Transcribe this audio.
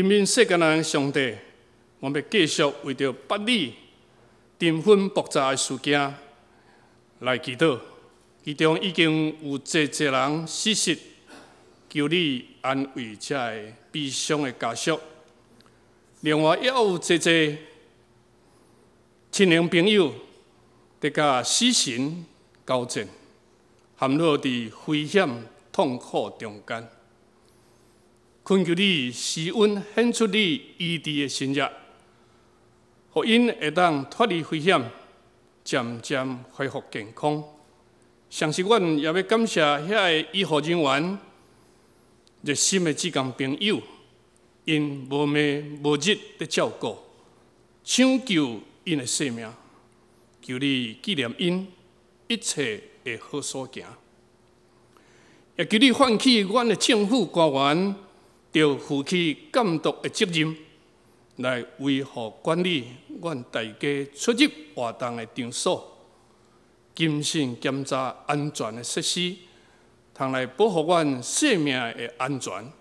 憐憫世間人的上帝，阮欲繼續為著百里紛紜爆炸的事件來祈禱。其中已經有濟濟人死失，求你安慰這个悲傷的家屬。另外，猶有濟濟親人朋友佇佮死神交戰，陷落佇危險痛苦中間。懇求你施恩顯出你醫治的神蹟，予𪜶會當脫離危險，漸漸恢復健康。同時，阮也欲感謝遐个醫護人員、熱心的志工朋友，𪜶無暝無日佇照顧、搶救𪜶的性命。求你紀念𪜶一切會好所行，也求你喚起阮的政府官員，著負起監督的責任，來維護管理阮大家出入活動的場所，謹慎檢查安全的設施，通來保護阮性命的安全。